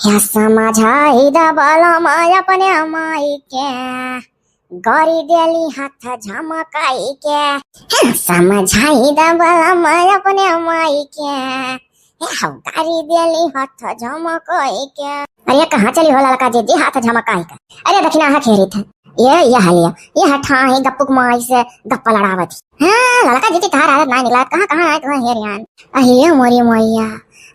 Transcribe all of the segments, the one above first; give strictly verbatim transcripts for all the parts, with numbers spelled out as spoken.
हे समझाई द बलम अपने माई के, गरी देली हाथ झमकाई के। हे समझाई द बलम अपने माई के, हे हम गरी देली हाथ झमकाई के। अरे कहाँ चली हो ललका जीजी हाथ झमकाई के? अरे दखिना हा खेरी था। ये, ये हलिया, ये हठाई गप्पुक माई से गप्पा लड़ावत ही। हाँ, ललका जीजी तहार आदत नाहीं निकला, कहाँ, कहाँ आए तुम्हें हेरियान। अहिए मोरी मैया,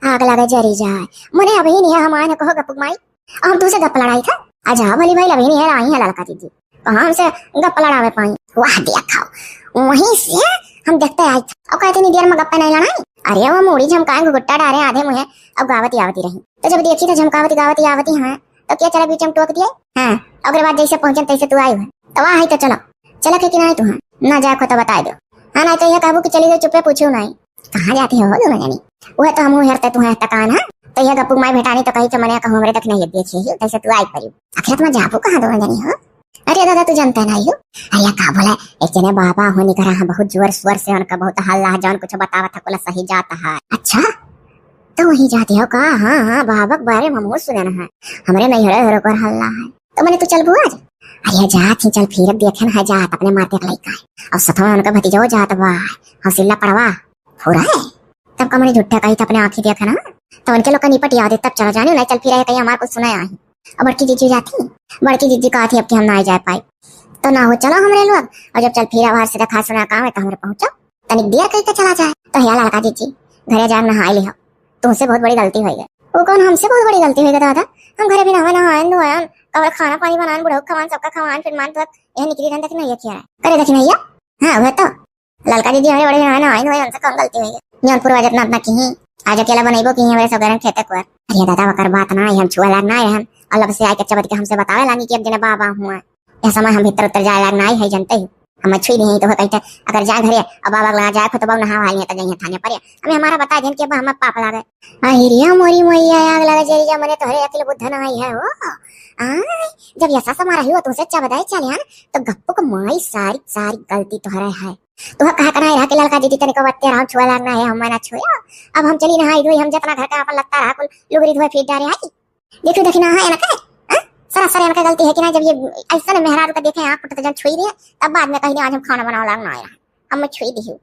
आग लगे जरी जाए। मने अभी नहीं है हम आए न कहो गप्पुक माई। अब तुमसे गप लड़ाई था। अच्छा भली भाई अभी नहीं है, आई है ललका जीजी। कहाँ हमसे गप लड़ावे पाई? वाह देखा, वहीं से हम देखते आई था। अब कहते नहीं देर में गप्पे नहीं लड़ाई। अरे वो मूड़ी झमकाए घुघुट्टा डारे आधे मुँहे, अब गावती आवती रही। तो जब देखी तो झमकावती गावती आवती हैं, तो क्या चला बीच में टोक दिए? हाँ, ओकरे बाद जैसे पहुँचन तैसे तू आई है। तो वाह है तो चलो, चला के कि नहीं तू? हाँ, ना जाए को तो बताए दो। हाँ, नहीं तो यह कहबू कि चली गई चुप्पे पूछू नहीं। कहाँ जाती हो दोनों जनी? वह तो हमहू हेरते तू है तकान है। तो यह गप्पू माई भेटानी तो कही कि मने कहूँ हमरे तक नहीं देखिए ही, तैसे तू आई पड़ी। आखिर तुम जाबू कहाँ दोनों जनी हो? अरे दादा तू जानता नहीं हो? अरे का बोला, एक जने बाबा होनी करा है बहुत जोर शोर से, उनका बहुत हल्ला है, जौन कुछ बतावा था कोला सही जाता है। अच्छा, तो वहीं जाती हो का? हाँ, हाँ, बाबा के बारे में हमहू सुने है, हमरे नहीं हरे हरे कर हल्ला है। तो मने तू चलबू आज? अरे जात ही चल फिर देखे ना जात अपने माते के लइका है। और सथवा उनका भतीजो जात बा, हौसिल्ला पड़वा। हो रहा है। तब का मने झूठा कही था अपने आँखी देखे ना। तो उनके लोग का निपट याद है तब चला जाने, नहीं चल फिर आए कहीं हमार कुछ सुना आई। और बड़की जीजी जाती, बड़की जीजी कहा थी अब कि हम ना जाए पाए। तो ना हो चलो हमरे लोग, और जब चल फिर बाहर से देखा सुना काम है तो हमरे पहुँचो। तनिक देर कही के चला जाए। तो हे ललका जीजी, घरे जाए नहाए लिहो। तुमसे बहुत बड़ी गलती हुई है। वो कौन हमसे बहुत बड़ी गलती हुई है दादा? हम घरे भी नहाए नहाए धोएन, और खाना पानी बनाएन, बुढ़ऊ खवान, सबका खवान, फिर मान तो यह निकली रहन देखी नहीं है। करे देखी नहीं है। हाँ, वह तो ललका जीजी हमरे बड़े नहाए नहाए धोए, हमसे कौन गलती हुई है? जौनपुर वाले इतना इतना की, आज अकेला बनैबो की हमरे सब गरम खेते कुआर। अरे दादा वकर बात ना है, हम छुआ लाग ना है हम। और लब से आके चबत के हमसे बतावे लागी कि अब जने बाबा हुआ। यह समय हम भीतर उतर जाए लाग ना है, जनते ही। हम छुई नहीं तो कहते, अगर जाए घरे, अब बाबा लगा जाए, खुतबा नहा वाली है तो जइहे थाने पर। हमें हमारा बता देन कि अब हमें पाप लागे। अहिरिया मोरी मैया, आग लगा जरी जा, मने तोहरे अकिल बुद्ध ना आई है हो। आय, जब यसा समारा ही हो तुमसे चबदाई चले हन, तो गप्पू को माई सारी, सारी गलती तोहरे है। तोह कहा कना रहा कि ललका जीजी तनिको बत्ते रहा छुआ लाग ना है, हम ना छुए। अब हम चली नहाई धोई, हम जितना घर का अपन लत्ता रहा कुल लुगरी धोए फिर डारे आई। देखो देखी ना है इनके, हाँ? सरासर इनके गलती है कि ना, जब ये ऐसा ना मेहरारू का देखे आँख फुटत जन छुई रहे, तब बाद में कही आज हम खाना बनाओ लाग ना आया, हम मैं छुई दी हूँ।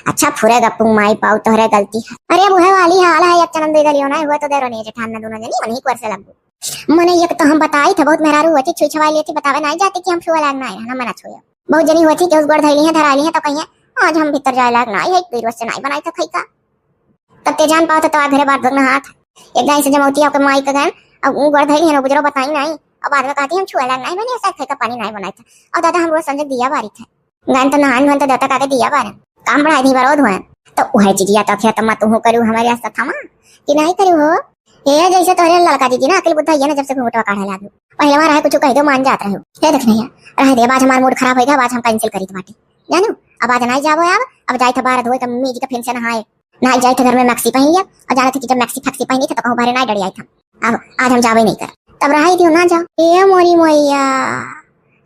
अच्छा फुरे गप्पू माई पाऊ तोहरे गलती है। अरे अब वह वाली हाल है, एक चनम दे दलियो ना हुआ तो दे रोनी जेठान ना दोनों जनी उन्हीं कुर से लगू। मने एक तो हम बताई थे बहुत मेहरारू हुआ थी छुई छवाई लेती बतावे नहीं जाती कि हम छुआ लाग ना आया, हम ना छुए। बहुत जनी हुआ थी कि उस गोड़ धैली है धराली है तो कहिए आज हम भीतर जाए लाग ना आई है, एक दो रोज से नहीं बनाई था खई का। तब ते जान पाओ तो, तो आ घरे बार भगना हाथ। एक दाई से जमौती आपके माई का गन, अब ऊ गोड़ धैली है ना, बुजरो बताई नहीं। अब बाद में कहती हम छुआ लाग नहीं बनी, ऐसा थे का पानी नहीं बनाई था। और दादा हम रोज संजय दिया बारी थे। गन तो नहान धोन तो देवता का के दिया बारे। काम बढ़ाई दी बारो धोन। तो उहे जीजिया तो खेत मत हूँ करू हमारे आस्था थामा कि नहीं करू हो। ये जैसे तोहरे ललका जीजी ना अकिल बुद्धा ये ना जब से घूंघटवा काढ़े लागू। पहले वहाँ रहे कुछ कह दो मान जात रहे हो। हे देख नहीं है, रहे दे, आज हमार मूड खराब होइगा, आज हम कैंसिल करी बाटे। जानू, अब आज नहीं जाबो अब, अब जाई था बारह धोए का मीज का फिर से नहाए। ना जाई थे घर में मैक्सी पहन लिया, और जाना थे कि जब मैक्सी फैक्सी पहनी थे तो कहूँ बारे ना डरियाई था। अब आज हम जाबे नहीं कर। तब रहाई दियो ना जाओ। ए मोरी मोइया,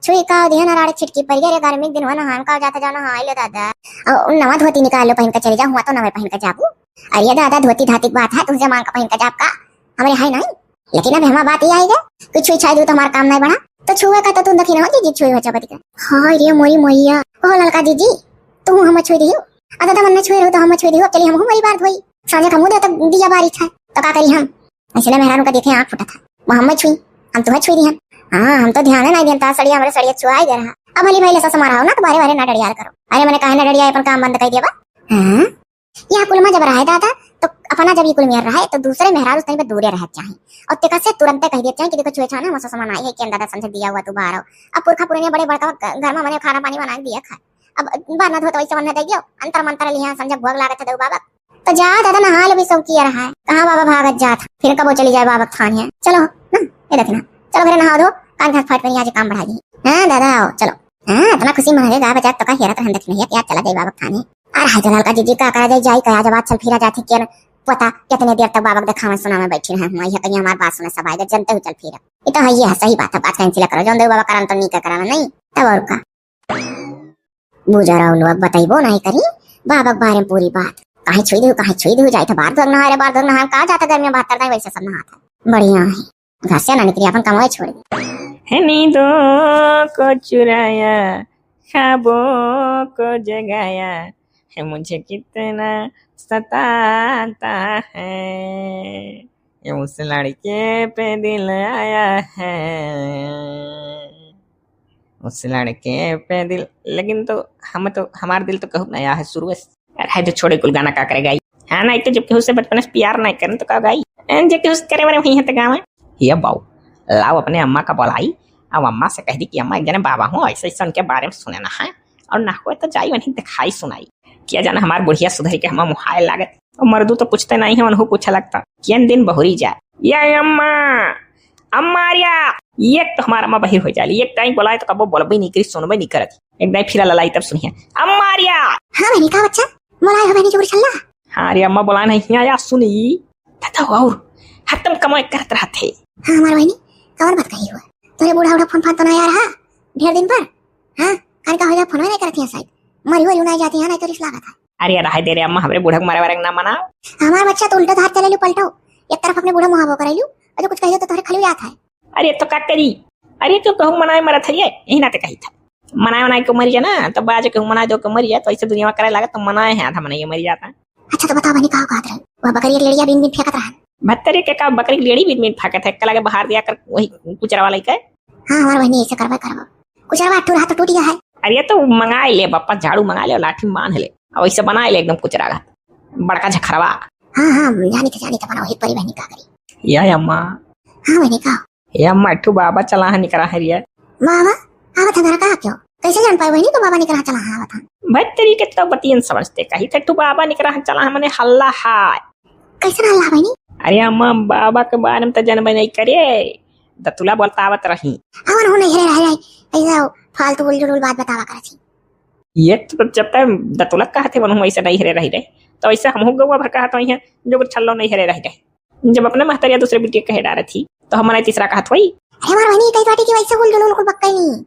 छुई का दिया ना राड़े छिटकी पड़ गया रे, गर्मी के दिन हुआ नहान का जाता जाओ नहाई ले दादा। और नवा धोती निकाल लो पहन के चले जाओ, हुआ तो नवे पहन के जाबू। अरे दादा धोती धाती की बात है, तुमसे मांग के पहन के जाब का? हमरे है नहीं। लेकिन अब हमार बात ये आएगा कि छुई छाई दू तो हमार काम नहीं बढ़ा। तो छुए का तो तुम दखी ना हो जी, जी छुई हो चबत के। हाय रे मोरी मोइया, कहो ललका जीजी, तू हम छुई दियो। आ दादा मन छुए रहो तो हम छुई दियो, अब चली हम हमारी बार धोई। सांझे का मुंह दे तक दिया बारी था, तो का करी हम? ऐसे ना मेहरारू का देखे आँख फुटा था, वो हम छुई, हम तुम्हें छुई दिहन। हाँ, हम तो ध्यान नहीं दियन, ता सड़िया हमरे सड़िया छुआई दे रहा। अब भली भाई लसा समारा हो ना, तो बारे बारे ना डरियार करो। अरे मने काहे ना डरिया, अपन काम बंद कर दिया बा। हाँ? यह कुल में जब रहे दादा, तो अपना जब ये कुल में रहे, तो दूसरे मेहरारू तनी पे दूरे रह चाहे। और तेका से तुरंते कह दिया चाहे कि देखो छुए छाना, मसा सामान आई है, कि दादा संझे दिया हुआ तू बाहर हो। अब पुरखा पुरनिया बड़े बड़का ग-, घर में मने खाना पानी बना के दिया खाए। अब बार ना धोत वैसे मन दे दियो, अंतर मंतर लिया, संझे भोग लागत है देव बाबा। तो जा दादा नहा लो, भी सब किया रहा है। कहाँ बाबा भागत जात, फिर कबो चली जाए बाबा के थान है। चलो ना, ये देखना, चलो घरे नहा दो, कान घास फाट पर आज काम बढ़ा ली। हाँ दादा आओ, चलो। हाँ, इतना खुशी मन है, गा बजा तो का हेरत रहन देखी नहीं, क्या चला जाए बाबा के थाने। आ रहा है तो ललका जीजी का करा जाए, जाई का आज बात चल फिरा जाती, क्या पता कितने देर तक बाबा के देखावे सुनावे बैठी रहे हुआ, ये कहीं हमार बात सुने सब आएगा, जनते हुए चल फिरा। ये तो है, ये है सही बात है, बात कैंसिल करो, जौन देव बाबा करान तो नहीं का कराना नहीं, तब और का। बुजरा लोग बतैबो नहीं करी बाबा के बारे में पूरी बात। काहे छुई देहु, काहे छुई देहु, जाई तो बार दोग नहाए रे, बार दोग नहाए, का जाता गर्मी में बहत्तर दाई वैसे सब नहात है। बढ़िया है, घासिया ना निकली, अपन कमाए छोड़ दे। है नींदों को चुराया, ख्वाबों को जगाया, है मुझे कितना सताता है, ये उस लड़के पे दिल आया है, उस लड़के पे दिल। लेकिन तो हम तो, हमार दिल तो कहूँ ना आया है शुरू से। अरे, है तो छोड़े कुल गाना, का करे गाई? हाँ, नहीं तो जब केहू से बचपन से प्यार नहीं करन तो का गाई? एन जे केहू से करे वाले वही है तो गावे। ये बाऊ, लाओ अपने अम्मा का बुलाई, अब अम्मा से कह दी कि अम्मा, एक जने बाबा हो, ऐसे ऐसे उनके बारे में सुने ना है, और ना हो तो जाई वहीं दिखाई सुनाई। क्या जाना हमार बुढ़िया सुधरी के हमार मुहाय लागत। और मर्दू तो पूछते नहीं है, उन्हों पूछे लगता, किन दिन बहुरी जाए। ये अम्मा, अम्मा आर्या, ये तो हमार अम्मा बहिर हो जाली, एक टाइम बुलाए तो कबो बोलबे नहीं करी, सुनबे नहीं करत। एक दाई फिरा ललाई तब सुनिए, अम्मा आर्या। हाँ बहनी, का बच्चा? बोलाए हो बहनी जोर छल्ला? हाँ रे अम्मा, बोलाए नहीं, हियाँ या सुनी। दादा और हरदम कमाई करत रहत है। हाँ हमार बहनी, कवन बात कही हुआ? तोरे बूढ़ा उढ़ा फोन फान तो ना आया रहा ढेर दिन पर? हाँ, कान का हो जा, फोन नहीं करत है शायद। मरी वरी उनाई जाती है ना, तो रिस लागत है। अरे रहे दे रे अम्मा, हमरे बूढ़ा के मारे वारे के ना मनाओ। हमार बच्चा तो उल्टा धार चले लू पलटो, एक तरफ अपने बूढ़ा मुहावो करे लू, और जो कुछ कहियो तो तोहरे खाली याद है। अरे तो का करी? अरे क्यों कहूँ मनाए मरत है ये, यही नाते कही था। मनाए मनाए के मरी जाए ना, तो बाजे के मनाए दो के मरी जाए, तो ऐसे दुनिया में करे लगा तो मनाए है आधा मनाए ये मरी जाता। अच्छा तो बताओ बहनी, का कहत रहे? वह बकरी के लेड़िया बीन बीन फेंकत रहन। भत्तरी के का बकरी के लेड़ी बीन बीन फेंकत है, कला के बाहर दिया कर वही कुचरा वाला के। हाँ हमार बहनी ऐसे करबे करबो। कुचरवा अट्ठू रहा तो टूट गया है। अरे तो मंगाए ले बप्पा, झाड़ू मंगाए ले, लाठी में बांध ले, और ऐसे बनाए ले एकदम कुचरा का बड़का झखरवा। हाँ हाँ, जानी थे जानी थे, बना वही परी बहनी का करी। या अम्मा। हाँ बहनी का? ए अम्मा, एक ठो बाबा चला है निकरा है रिया। बाबा? आवत है घर का क्यों? कैसे जान पाए बहनी तो बाबा निकरा चला है आवत है? भाई तेरी के तो बतियन समझते कही थे, एक ठो बाबा निकरा है चला है, मने हल्ला है। कैसे हल्ला बहनी? अरे अम्मा, बाबा के बारे में तो जनबे नहीं करे, दतुला बोलता आवत रही। हाँ, वो नहीं रहे, रहे, रहे। ऐसा फालतू उलझुल बात बतावा करत ही। ये तो जब तक दतुला कहत है, वनहु ऐसे नहीं हरे रही रहे, तो ऐसे हमहू गौवा भर कहत हई हैं, जो कुछ छल्लो नहीं हरे रही रहे। जब अपने महतरिया दूसरे बिटिया कहे डारत ही, तो हमारा तीसरा कहत होई। अरे हमार बहनी कही बाटी कि वैसे हुल जुलूल कुल बक्कई नहीं।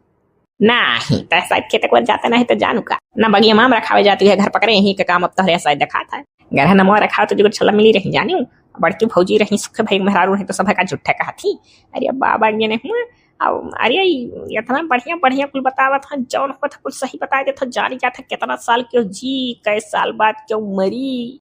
नाही, तह शायद खेते को जाते नहीं तो जानू का। ना बगिया माम रखावे जाती है, घर पकड़े यहीं के काम अब तोहरे शायद दिखात है। घर है नमवा रखावे तो जो छल्ला मिली रही जानू। बड़की भौजी रही, सुखे भाई मेहरारू रही तो सब का झूठे कहत ही। अरे बाबा ये नहीं हुआ। अब अरे ई इतना बढ़िया बढ़िया कुल बतावत है, जौन होत है कुल सही बताए देत है, जानी जात है कितना साल क्यों जी, कै साल बाद क्यों मरी।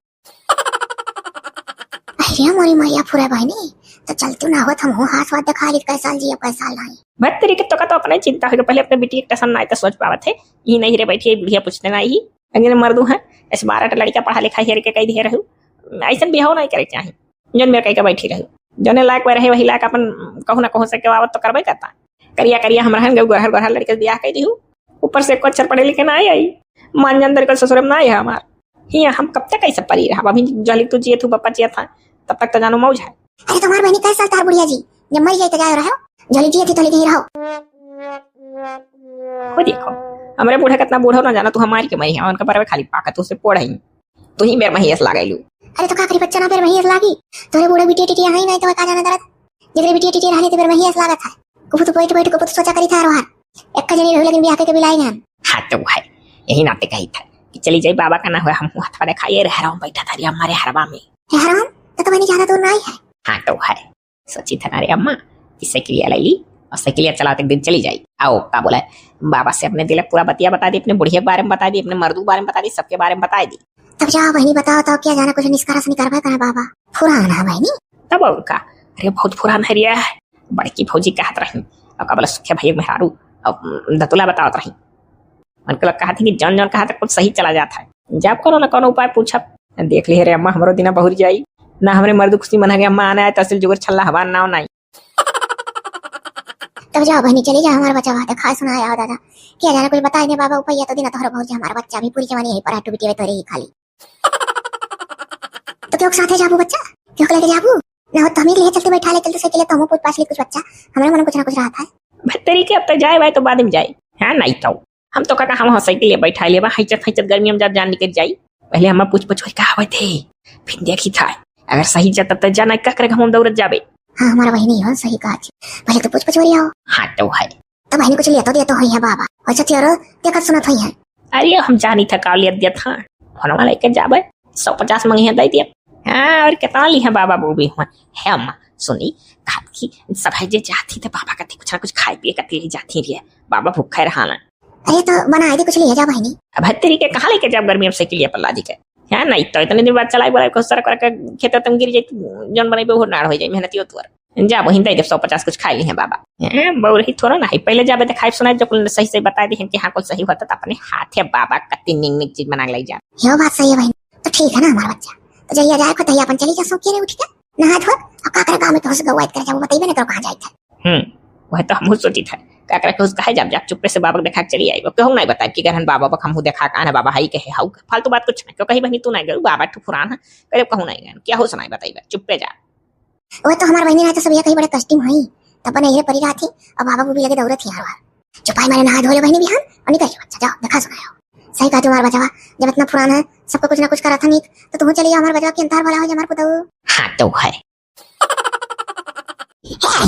अरे मोरी मैया फुरे बहनी, तो चलतू ना होत, हम हो हाथ वाथ दिखा ली, कै साल जियब कै साल नहीं। भत्तरी के तो का तो अपने चिंता हो गया, पहले अपने बेटी एक टसन ना तो सोच पावत है। ई नहीं रे बैठी है बुढ़िया पूछते ना ही। अगले मर्दू है, ऐसे बारह टा लड़का पढ़ा लिखा हेर के कह दिए रहू, ऐसन बिहाव नहीं करे चाही। जौन मेरे कह के बैठी रहू, जौने लायक वह रहे वही लायक अपन कहूँ ना कहूँ से के आवत तो करबे करता। करिया करिया हम रहन गए, गोरहर गोरहर लड़के से बियाह कह दिहू, ऊपर से एको अक्षर पढ़े लिखे ना आई। मान जान दर ससुर में ना आई है हमार। हिया हम कब तक ऐसे परी रहा? अभी जहली तू जिए थू, बप्पा जिया था, तब तक तो जानो मौज है। अरे तुम्हार बहनी कै साल तार बुढ़िया जी, जब मर जाए तो जाए रहो, जहली जिए थी तो लेके ही रहो। वो देखो, हमरे बूढ़ा कितना बूढ़ा हो ना जाना, तू हमारी के मरी है, उनका परवे खाली पाकत उसे पोड़ है। तू ही बेर महियस लागैलू। अरे तो का करी बच्चा ना बेर महियस लागी, तोरे बूढ़े बिटिया टिटिया है नहीं तो का जाना दरद। जेकरे बिटिया टिटिया रहली तो बेर महियस लागत है। कुपुत बैठ बैठ कुपुत सोचा करी था रोहार। एक जनी रहू लेकिन बियाह के बिलाई ना। हाँ तो है, यही नाते कही था कि चली जाई बाबा का ना हुआ, हम हथवा दिखाइए रह रहा हूँ बैठा था हमारे हरवा में। ए हरवा, तो तुम्हें ज्यादा दूर ना आई है। हाँ तो है, सोची था ना रे अम्मा कि साइकिलिया ले ली और साइकिलिया चलाते एक दिन चली जाई। आओ का बोला है, बाबा से अपने दिल पूरा बतिया बता दी, अपने बुढ़िया के बारे में बता दी, अपने मर्दू के बारे में बता दी, सबके बारे में बता दी। तब जाओ बहनी बताओ तो क्या जाना कुछ निष्कर्ष निकलबे करे बाबा। फुरान है बहनी। तब और का, अरे बहुत फुरान है रिया है। बड़की भौजी कहत रही और का बोला सुखे भाई मेहरारू और दतुला बतावत रही। उनके लोग कहत है कि जौन जौन कहत है कुछ सही चला जाता है। जब कोनो ना कोनो उपाय पूछब, देख लिए रे अम्मा हमरो दिना बहुरी जाई ना, हमरे मर्दू खुशी मना गया अम्मा आने आए तहसील जुगर छल्ला हवा नाव नहीं। तब जाओ बहनी चली जाओ, हमारा बच्चा बात है खाए सुनाए आओ दादा। क्या जाना कुछ बताए दे बाबा उपाय, तो दिना तोहरा बहुत हमारा बच्चा भी पूरी जवानी यहीं पर है, टू बिटिया तो रही खाली। तो क्यों के साथे जाबू बच्चा? क्यों के लेके जाबू? ना हो तो हमें लिए चलते बैठा ले चलते साइकिल तो हम पूछ पाछ ले कुछ बच्चा, हमारे मन में कुछ ना कुछ रहा था। भत्तरी के अब तो जाए भाई तो बाद में जाए। हाँ नहीं तो हम तो काका हम साइकिल ले बैठा लेबा, हैचत हैचत गर्मी में जब जान निकल जाई। पहले हम पूछ पूछ का आवे थे, फिर देखी था अगर सही जाता तो जाना का करे हम दौड़त जाबे। हाँ हमारा बहनी हो सही कहा थी, पहले तो पूछ पूछ हो रही हो। हाँ तो है। तो बहनी कुछ लिया तो दिया तो होई है बाबा। अच्छा तेरो देखत सुनत होई है। अरे हम जानी था का लिया दिया था, फोनवा लेके जाबे। सौ पचास मंगिहैं, दइ दिया। हाँ, और केतना लिहैं बाबा वो भी हुआ। हे अम्मा, सुनी, कहत कि सब है जे जाती थे बाबा कती कुछ ना कुछ खाए पिए कती ले जाती रही है। बाबा भूखा रहा ना। अरे तो बनाए दे कुछ लिहे जा बहिनी। अब है तेरी के कहाँ लेके जाब गर्मी में साइकिलिया पर लादी के? हाँ, नहीं तो इतने दिन बाद चलाई बोलाई को सर करके खेत तुम गिर जाई, जौन बनाई वो नाड़ हो जाई, मेहनती हो तुअर। जा बहिन, दइ देब सौ पचास कुछ खाए लिहैं बाबा। हैं, बउर ही थोड़ा ना है, पहले जाबे देखाई सुनाई, जो कुल सही सही बताए दिहैं कि हाँ कुल सही होता तो अपने हाथे बाबा कती निक निक चीज बना के लाई जा। यो बात सही है बहिन, तो ठीक है ना हमार बच्चा, तो जहिया जाए को तहिया अपन चली जा सो के रे उठ के नहा धो, और काकरे गाँव में तो हंस गवाइत कर जाबो, बताइबे ना तो कहाँ जाए था। हम्म, वह तो हमहू सोची था, काकरे के हंस कहे जाब, जाब चुप्पे से बाबा के देखा के चली आई, केहू नहीं बताए कि गरहन बाबा बक हमहू देखा का ना बाबा हाई कहे हाउ, फालतू बात कुछ नहीं, क्यों कही बहिनी तू नहीं गई, बाबा ठुफुरान है, करे कहूँ नहीं गए, क्या हो सुनाई बताइबे, चुप्पे जा। वो तो हमार बहिनी ना तो सब ये कहीं बड़े कष्टी में होई, तब अपन यही परी रहत ही, और बाबा वो भी लगे दौड़त ही हर बार। चुपाई मारे नहा धो ले बहिनी बिहान, और निकल जाओ, अच्छा जाओ, देखा सुना रहो। सही कहती हमार बचवा, जब इतना पुराना है, सबको कुछ ना कुछ करा था नीक, तो तुम चले जाओ हमार बचवा के अंतार भला हो जाए हमार पुतऊ। हाँ तो है।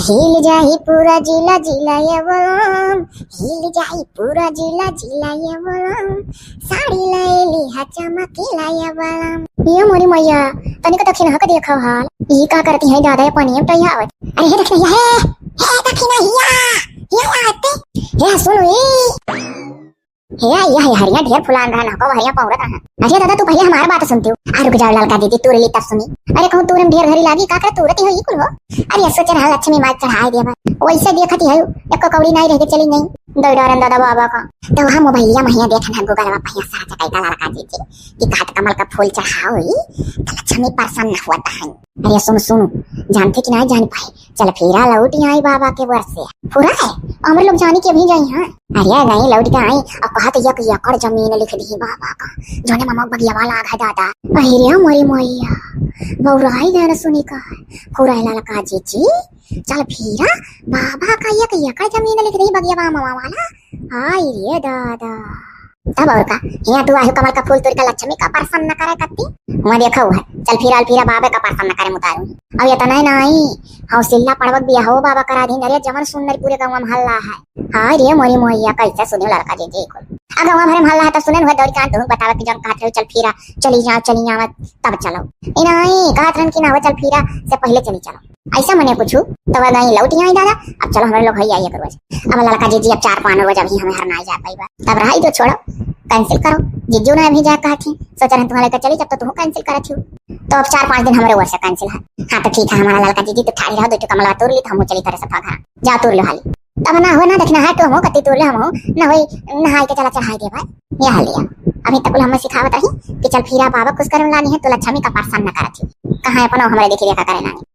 हिल जाई पूरा जिला, जिला ये बलम, हिल जाई पूरा जिला, जिला ये बलम, साड़ी ले ली हा चमकीला ये बलम। ये मोरी मैया, तनिक दक्षिणा के देखो हाल। ई का करती है दादा, ये पानी में टैया आवत। अरे हे दक्षिणा, हे, हे दक्षिणा, हिया, हिया आते। हे सुनो, ए। हे, यह हरिया ढेर फुलान रहा ना, को हरिया पौरत रहा। अरे दादा, तू पहले हमार बात सुनते हो। आ रुक जाओ ललका दीदी, तूर ली तब सुनी। अरे कहूँ तूर में ढेर घड़ी लागी, का करे तूरती हो ई कुल हो? अरे सोचे रहा लक्ष्मी माई चढ़ाए देबा। वैसे देखती है, एको कौड़ी नहीं रह के चली गई। दई डारन दादा बाबा का। तो वहाँ मोबाइलिया महिया देखा ना, Google वा पहिया सारा चकाई का ललका दीदी। कि कहत कमल का फूल चढ़ाओ ई, तो लक्ष्मी प्रसन्न हुआ है। अरे सुन सुन, जानते कि नहीं जान पाए, चल फेरा लौट आई बाबा के वर से। पूरा है, हमरे लोग जानी के अभी जाई हाँ। अरे गई लौट के आई, और कहा तो एक एकड़ जमीन लिख दी बाबा का, जोने मामा बगियावा लाग है दादा। अरे मोरी मोइया, बौराई गए न सुनी का, पूरा ललका जीजी, चल फेरा बाबा का एक एकड़ जमीन लिख दी बगियावा मामा वाला। हाय रे दादा। तब और का, यहाँ तू आहू कमल का फूल तोड़ के लक्ष्मी का प्रसन्न करे कत्ती। वहाँ देखा हुआ है, चल फिरा, फिरा बाबे का प्रसन्न करे मुतारू। अब इतना ही नहीं, हौसिल्ला पड़वक बियाहो बाबा करा दीन। अरे जवन सुंदर पूरे गाँव में हल्ला है। हाय रे मोरी मोइया, कैसे सुने ललका जीजी को। आ गाँव भरे में हल्ला है तो सुने हुए दौड़ी कान तुहूँ बतावे कि जब कहत रहे चल फिरा, चली जाओ, चली जाओ, तब चलो। ई नहीं, कहत रहन कि ना हो चल फिरा से पहले चली चलो। ऐसा मने कुछ तो वह गई लौट आई दादा। अब चलो हमारे लोग है एक रोज। अब ललका जीजी अब चार पाँच रोज अभी हमें हरनाई जा पाई बा। तब रहा ई तो छोड़ो, cancel करो। जीजू ने अभी जा कहा थी, सोच रहे तुम्हारे लेकर चली, जब तो तुम cancel करा थी। तो अब चार पाँच दिन हमारे ओर से cancel है। हाँ तो ठीक है हमारा ललका जीजी, तो ठाड़ी रहो, दो ठो कमलवा तोड़ ली तो हम चली करे सफा घर। जा तोड़ लो हाली। तब ना हो ना देखना है तो हम कत्ती तोड़ ले हम हो ना होई, नहाई के चला चढ़ाई दे भाई। यह लिया, अभी तक हम सिखावत रही कि चल फिरा बाबा खुश करे लानी है तो लक्ष्मी का प्रसन्न करत ही। कहाँ अपना हमरे देखी देखा करे लानी।